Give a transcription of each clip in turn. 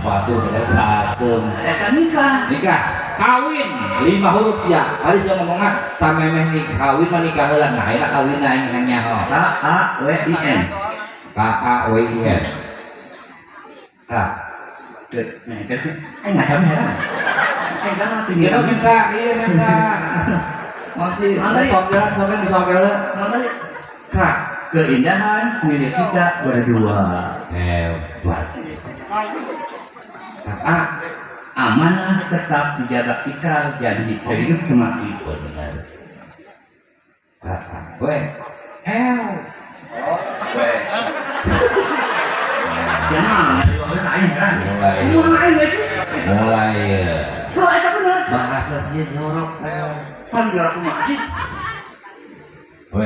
Batu berantem. Eta nikah. Nikah, kawin 5 huruf ya. Tadi saya ngomongna samemeh nih kawin mah nikah heula. Nah, enak kawin aing hanya ho. K A W I N. K A W I N. K. Nggak sama heran. Enggak tinggi. Iya minta, iya minta. Masih sok jalan sampai di sok jalan. K. Keindahan milik kita berdua. Hebat. A. Amanah tetap dijaga ikrar janji sehidup semati. Benar. K A W L. W. Jangan, mulai. Mulai. Bahasa sih jorok. Pan jorok masih. W.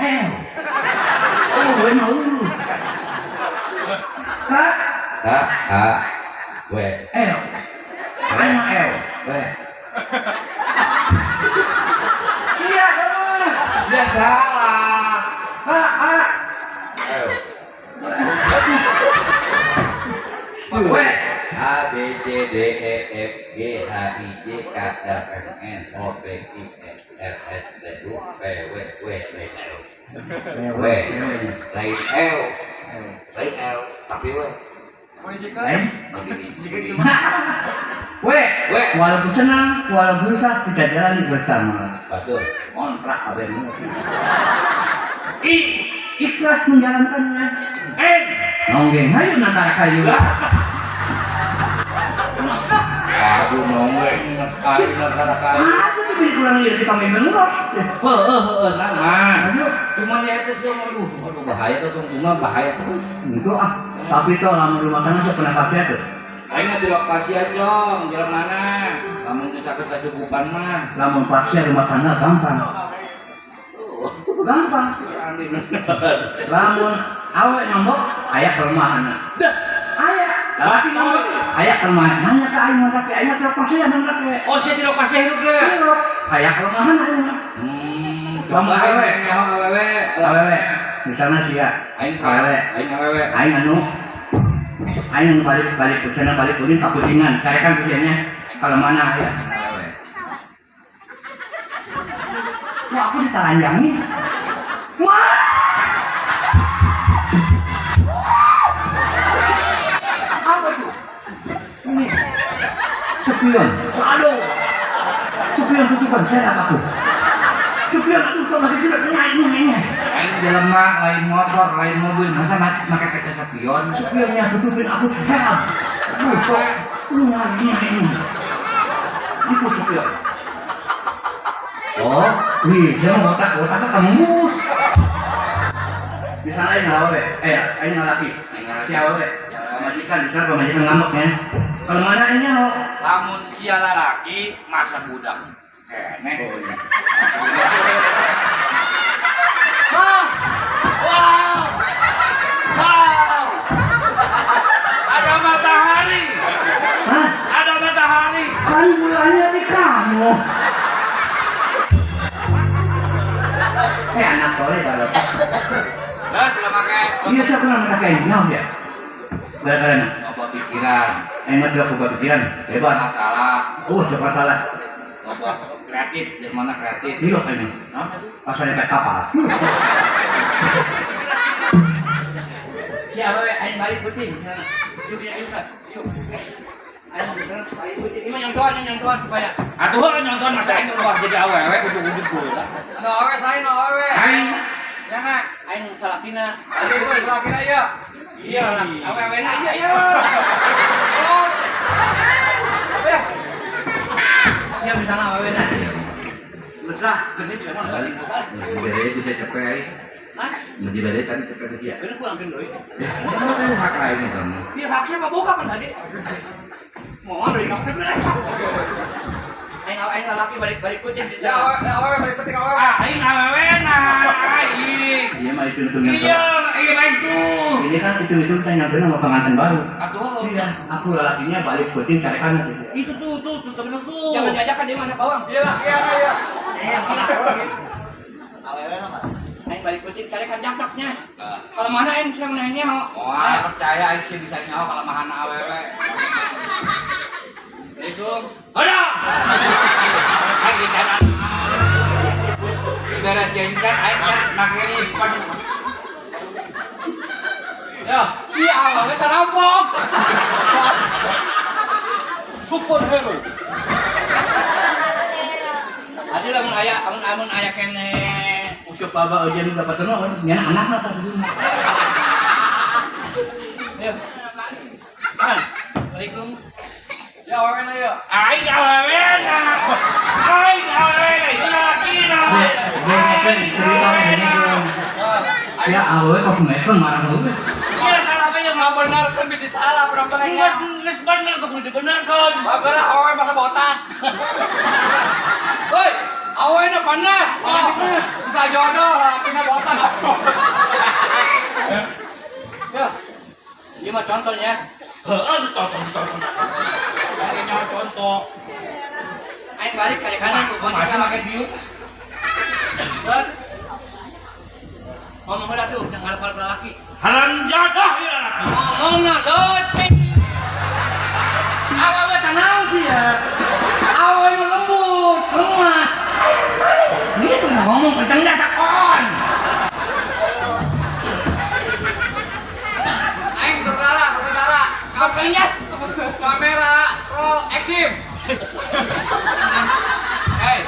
L. Oh, W mau. K. K A W. L. L. L. W. Sia dong. Dia salah. K A L. W. A B C D E F G H I J K L M N O P Q R S T U V W W L W lain L lain L tapi W W W walaupun senang walaupun susah kita jalani bersama. Betul. Kontrak abang. I ikhlas menjalankannya. N nonggeng hayu nantara kayu. Aduh nonggeng kayu nantara kayu. Aduh lebih kurang dari pemimpin ngurus. Heeh sama. Cuman ya itu sih aduh aduh bahaya tuh tungtungan bahaya terus. Itu ah tapi toh lamun rumah tangga siapa pernah pasien tuh. Aing mah tilok pasien jong, jalan mana? Lamun teu sakit kacukupan mah. Lamun pasien rumah tangga gampang. Gampang. Lamun awe nombok aya kelemahanna. Dah, aya. Laki nombok aya kelemahan. Nanya ka aing mah tapi aing mah tilok pasien mah we. Oh, sia tilok pasien hidup ge. Tilok. Aya kelemahan aing mah. Lamun awewe nyaho awewe. Awewe. Misalnya sia. Aing awewe. Aing awewe. Aing anu aing balik balik kesana balik kuning kaputingan saya kan biasanya kalau mana ya wah aku ditelanjangin wah apa itu ini spion aduh spion tutupan saya aku spion aduh sama kecil ini aing jelema lain motor lain mobil masa make kaca spion spionnya tutupin aku heran ini itu spion oh wih saya mau otaknya tembus misalnya aing awewe aing ngalaki aing awewe pamajikan misalnya pamajikan ngambek ya kalau mana ini lamun sia lalaki masa budak keneh. Wow, wow, ada matahari. Hah? Ada matahari. Kan bulannya di kamu. Anak soleh kalau. Lah sudah pakai. Iya saya pernah pakai nah ya. Gara-gara obat pikiran. Enak juga obat pikiran. Bebas. Masalah. Oh siapa salah? Obat kreatif, yang mana kreatif? Iya ini. Asalnya kayak kapal. Ya, awewe, aing balik puting. Yuk, yuk, yuk. Aing balik puting. Ini nyontohan supaya. Atuh nyontohan masa aing luar jadi awewe ujug-ujug bola. No awewe saya no awewe. Aing. Ya nak, aing salakina. Aduh, gue salakina iya. Iya, awewe na iya iya. Oh. Ya. Ya misalnya awewe na. Mesra, genit sama balik bukan. Jadi bisa cepet aing. Hah? Menjadi badai tadi cepet dia. Kena pulang deui. Sama kan hak aing itu. Iya hak siapa buka kan tadi. Mohon dari kamu. Aing aing lalaki balik-balik kucing. Ya awewe balik penting awewe. Aing awewe na aing. Iya mah itu itu. Iya, iya mah itu. Ini kan itu saya nyamperin sama pengantin baru. Atuh. Iya, aku lalakinya balik kucing carekan. Itu tuh tuh tuh bener tuh. Jangan diajakan dia mana bawang. Iya lah, iya iya. Awewe nama. Aing balik penting kali kan jakdaknya. Kalau mana aing bisa menahannya ho. Wah, percaya aing sih bisa nyaho kalau mahana awewe. Assalamualaikum. Ada. Aing kan beres geng kan aing kan make lipat. Ya, si awewe terampok. Superhero. Adi lamun aya amun amun aya kene ucup baba eujeun dapat teu nya anakna tah di Ayo. Assalamualaikum. Ya awewe na ya. Aing awewena. Aing awewena itu lalakina. Ya awewe kok sinetron marah lu. Iya salah apa yang Nggak bener kan bisa salah penonton Nges nges bener tuh kudu dibenerkeun. Bagus lah awewe masa botak. Woi, awewe na panas. Oh, bisa jodoh lakina botak. Ya. Ini mah contohnya. Heeh ditonton ditonton. Ini nyawa contoh. Aing balik kali kanan ku Masih make biuk. Terus ngomong heula tuh jangan ngarep laki. Haram jadah ieu lalaki. Ngomongna leutik. Awewe tah naon sih ya? Awewe mah lembut, lemah. Gitu ngomong kenceng dah sakon. Aing saudara, saudara. Kapan ya? Kamera roll exim. Hei,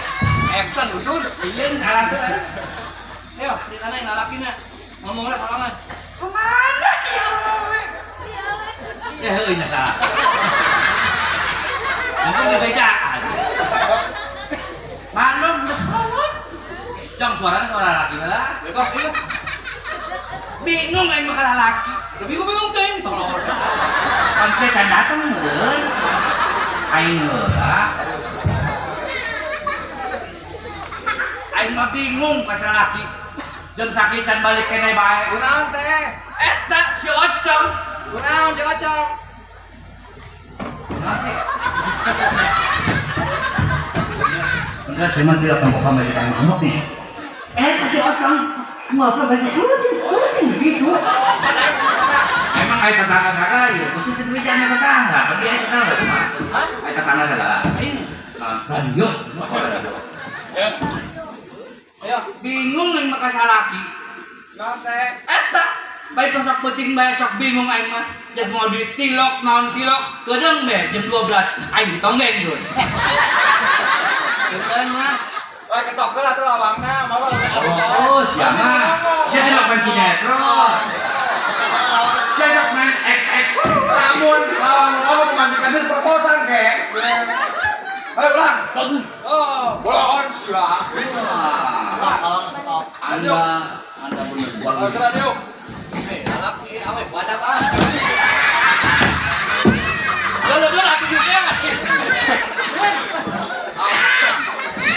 action usul. Sieun salah teh. Ayo, di sana yang lalakina. Ngomongnya sorangan. Kemana dia awewe? Ya heueuh nya salah. Mungkin dibejaan. Maklum geus kolot. Jang suaranya suara laki lah. Bebas iya. Bingung aing mah kalah laki. Udah bingung-bingung teh. Tolong. Kan saya can datang meureun. Aing heula. Aing mah bingung ka laki. Jam sakit can balik keneh bae. Kunaon teh? Eta si Ocong. Kunaon si Ocong? Kunaon sih? Enggak, saya mah tidak tampak sama kita ngomong nih. Si Ocong ngobrol banyak gitu. Emang aing tetangga sagala ieu? Khusus itu bijana tetangga, pasti aing tetangga cuma. Hah? Aing tetangga sagala. Radio. Ayo, Bingung aing mah ka salaki. kunaon teh? Eta bae sok penting bae sok bingung aing mah. Jam mau ditilok naon tilok kedeung bae jam 12 aing ditonggeng geun. Punten mah. Wah, ketok heula tuh lawangna, mau Oh, sia mah. Sia teh main sinetron. Sia sok main ek-ek. Lamun lawang lawang pemajikan itu proposal kek. Ayo ulang. Bagus. Oh, bolon sia. Anda bener Oh, bagus. gerak yuk. Lalaki awe badak ah. Dulu aku juga.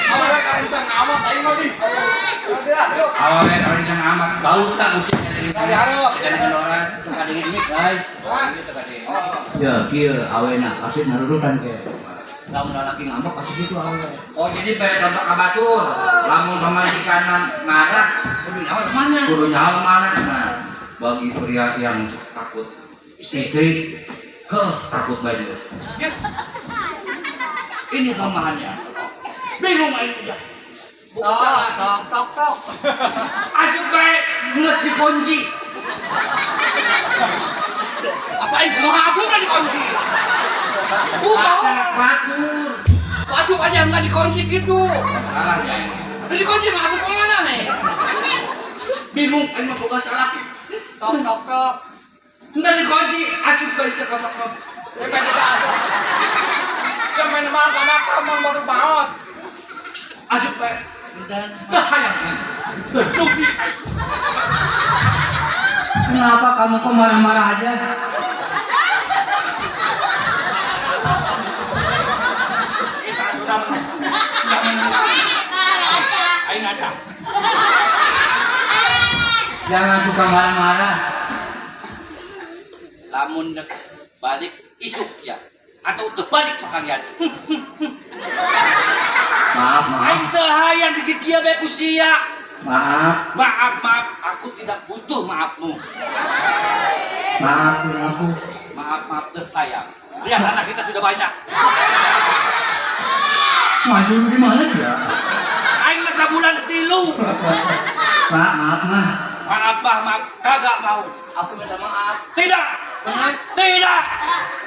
Awewe karencang amat aing mah di. Gerak yuk. Awewe karencang amat bau tak musiknya dari Tadi hareup. Jadi kendoran. Teka dingin ini guys. Hah? Ya, kieu awena pasti narurutan ke. Lamun lalaki ngambek pasti gitu awe. Oh, jadi pada contoh ka batur. Lamun pamajikan marah, Kudu nyawa kemana? kudu nyawa mana? Nah, bagi pria yang takut istri, heh, takut baju. Ya. Ini kelemahannya. Bingung aing udah. Bukan Tok salah. tok tok tok. Asup bae geus dikunci. Apa aing kumaha asup kan dikunci? Bukan. Batur. Asup aja enggak dikunci gitu. Salah ya ini. Udah dikunci mah asup kemana nih? Bingung aing mah boga salah. Tok tok tok. Enggak dikunci, asup bae sia ka makam. Ini main kita asup. Saya main malam ka makam mang baru maot. Asup bae. Bentar. Teu hayang aing. Teu sugi aing. Kenapa kamu kok marah-marah aja? Aing ada. Jangan suka marah-marah. Lamun dek balik isuk ya atau teu balik sekalian. Maaf, maaf. Aing teu hayang dikieu bae ku sia. Maaf. Maaf, maaf, aku tidak butuh maafmu. Maafin aku. Maaf, maaf deh sayang. Lihat anak kita sudah banyak. Maju di mana sih ya? Aing masa bulan 3. Pak, maaf mah. Maaf, maaf, maaf, kagak mau. Aku minta maaf. Tidak. Benar? Tidak.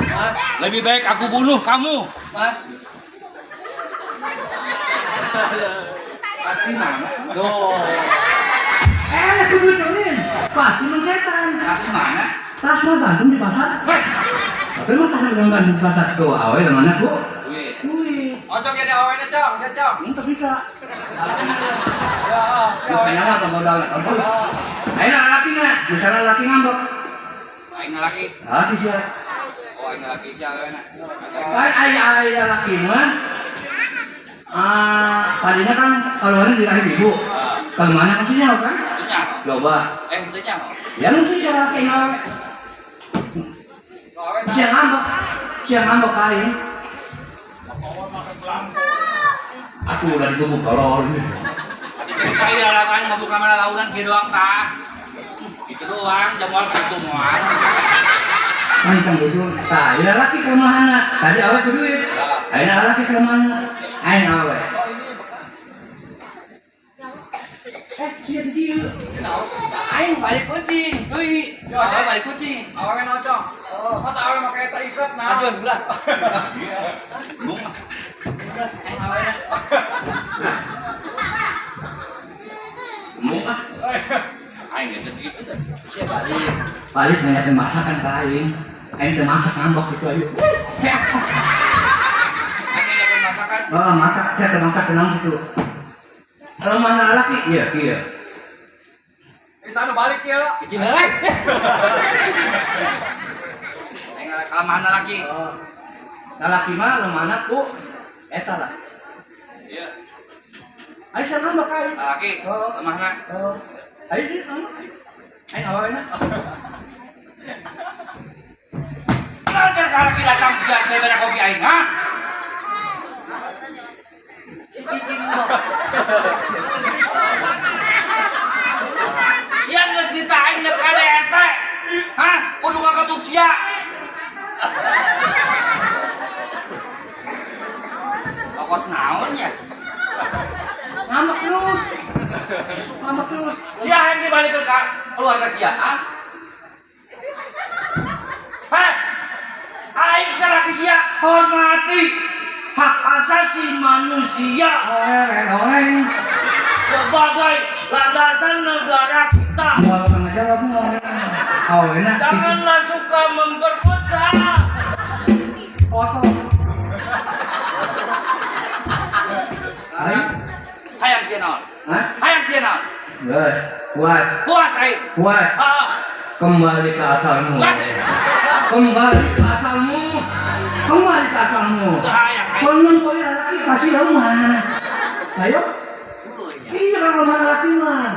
Maaf. Lebih baik aku bunuh kamu. Maaf. Pasti mana? Tuh. Aku duit dongin. Pasti mencetan. Pasti mana? Tas mah Bandung di pasar. Hei. Tapi mah tas dengan Bandung di pasar. Tuh, awe mana bu? Duit. Duit. Ocong jadi awenya, Cong. Bisa, Cong. Ini bisa. Ya, Misalnya lah kalau modal. Ayo laki nggak? Misalnya laki ngambek. Aing laki. Laki sih. Oh, aing laki sih awena. Kan ayah laki mah. Tadinya kan kalau mana di rahim ibu. Kalau mana pastinya kan? Tentunya. Coba. Tentunya. Ya mesti cara laki ngawe. Siang ngambek. Siang ngambek kain. Aku udah digebuk tolol. Kayak larangan ngabuk sama launan kieu doang tah. Itu doang, jamuan kan itu moal. Kan kan gitu. Tah, ya laki kelemahanna. Tadi awe ku duit. Ayeuna laki kelemahanna. Aing awe. Oh, ini bekas. Sia di dieu. Aing balik penting. Deui. Awe balik penting. Awewe nocong. Oh, masa awewe make eta iket nah. Aduh, belah. Bung. Aing awe na. Embung ah. Aing gitu gitu dah. Sia balik. Balik nanyakeun masakan ka aing. Aing teu masak ngambek gitu ayo. Aing nanyakeun masakan. Oh, masak, sia teu masak kenang gitu. Kalau mana laki? Iya, iya. Bisa anu balik ya. Kecil balik. Aing kelemahan laki. Oh. Lalaki mah lemahna ku eta lah. Iya. Ayo sia ngambek aing. Laki, Oh. lemahna. Oh. Ayo sih ngambek. Aing awena. Kenapa laki datang sia teh bere kopi aing, ha? Cicing mah. Sia geus kita aing nek KDRT. Hah? Kudu ngagebuk sia. Kokos naon ya? Ngambek terus. Ngambek terus. Sia yang dibalik ke keluarga sia, ha? Hah? Aing salaki sia hormati hak asasi manusia Oleng, oleng. sebagai landasan negara kita. Mau tanggung jawab mau. Awena. Janganlah suka memperkosa. Foto. Aing. Hayang sia naon? Hah? Hayang sia naon? Geus, puas, Puas aing. puas. Heeh. Kembali ke asalmu. Wah. Kembali ke asalmu. Kembali ke asalmu. Teu hayang aing. Konon kau laki pasti lemah. Ayo. Iya kalau lemah laki mah.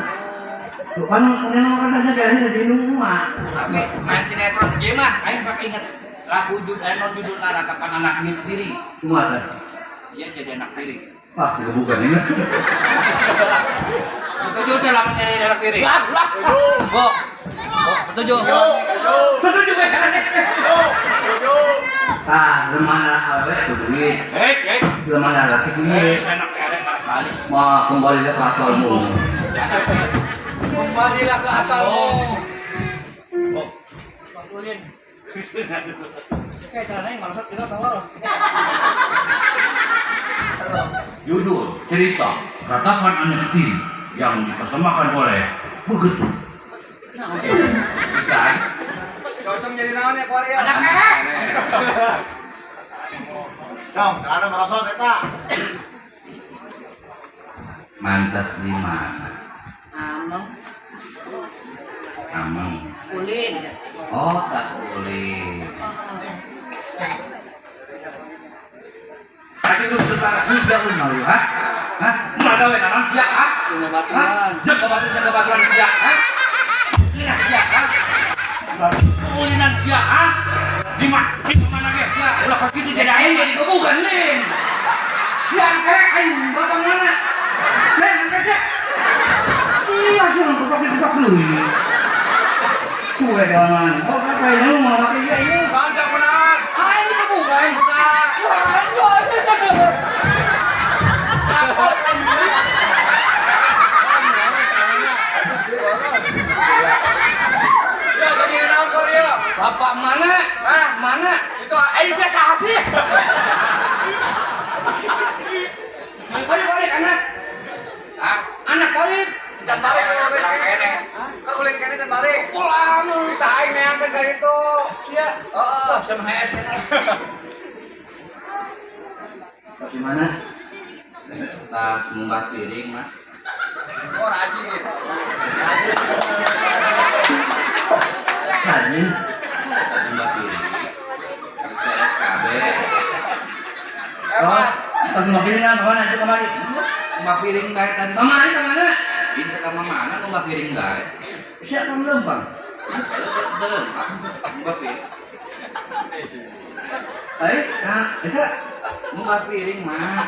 Tuh kan kemudian orang aja dari dari rumah. Tapi main sinetron ge mah aing sok inget lagu judul non judul ratapan anak tiri. Cuma atas. Dia jadi anak tiri. Wah, juga bukan ini. Setuju teh lamun jadi anak tiri? Lah, lah. Bu. Bu, setuju. Setuju bae kan? Ah, lemah awe tuh duit. Hei, hei. Lemah laki duit. Hei, enak kerek malah balik. Mau kembali ke asalmu. Kembalilah ke asalmu. Oh. Mas Ulin. Kayak celananya malah tidak tolol. Judul cerita ratapan anak tiri yang dipersembahkan oleh begitu. Bukan. Cocok jadi naon ya Korea. Anak kerek. Dong, celana merosot eta. Mantas di mana? Ameng Ameng. Ulin. Oh, tak boleh. Tadi lu setara tiga lu malu, ha? Hah? Nggak tahu ya, nanam sia, ha? Punya Hah? batuan. Jaga batu, jaga batuan sia, ha? Ulinan sia, ha? Ulinan sia, ha? Di mana ge? Sia, ulah kos kitu jadi Aing aing. jadi kebukan Lin. Siang kerek aing bapak mana? Lin, kerek. Iya sih nang ketok deui. Suwe doangan. Oh, kayaknya mau make iya iya. Baca menang. Ah, ini bukan. Ya, jadi naon kau dia? Bapak mana? Ah, mana? Itu Aisyah saha sih? Ayo balik anak. Ah, Anak balik. can balik kalau ulin kene. Kalau ulin kene can balik. Pulang. Kita aing neangkeun ka ditu. Sia. Heeh. Wah, sama HS kena. Bagaimana? Tas munggah piring mah. Oh, rajin. Rajin. Tas munggah piring. Terus beres kabeh. Oh, pas munggah piring lah, kawan aja kemari. Munggah piring bae tadi. Kemari kemana? Ini ke mana munggah piring bae? Siapa lempang? Lempang. Munggah piring. Ayo, nah, itu. Munggah piring mah.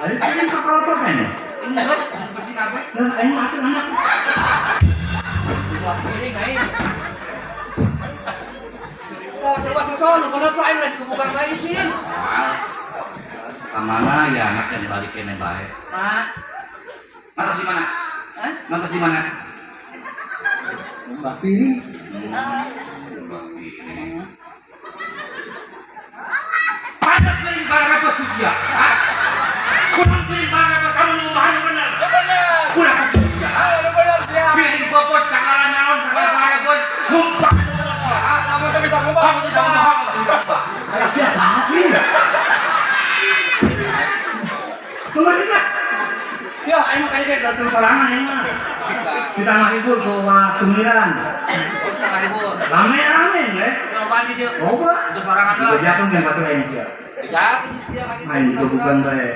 Ayo, ini kapal apa ini? Ini kok bersih kabeh. Nah, ini mati anak. Munggah piring ayo. Oh, coba nonton, nonton apa aing lagi kebuka lagi sih. Kamana ya anak yang balik kene bae. Pak, Mantas di mana? Hah? Mantas di mana? Munggah piring. Munggah piring. Pantas piring barang bos kusia. Hah? Kurang piring barang bos kamu ngumbahan bener. Bener. Kurang bos kusia. Halo, bener sia. Piring bos cakalan naon cakalan barang bos. Ngumpah. Ah, kamu tuh bisa ngubah. Kamu bisa ngumbar. Ayo siapa sih? Kemarin lah. Ya, ayo kayak datang sorangan ini mah. Kita ngahibur ke Sumiran. Kita ngahibur. Rame-rame, eh. Coba di dia. Coba. Itu sorangan doang. Jatuh yang batu lain dia. Jatuh dia Main juga bukan bae.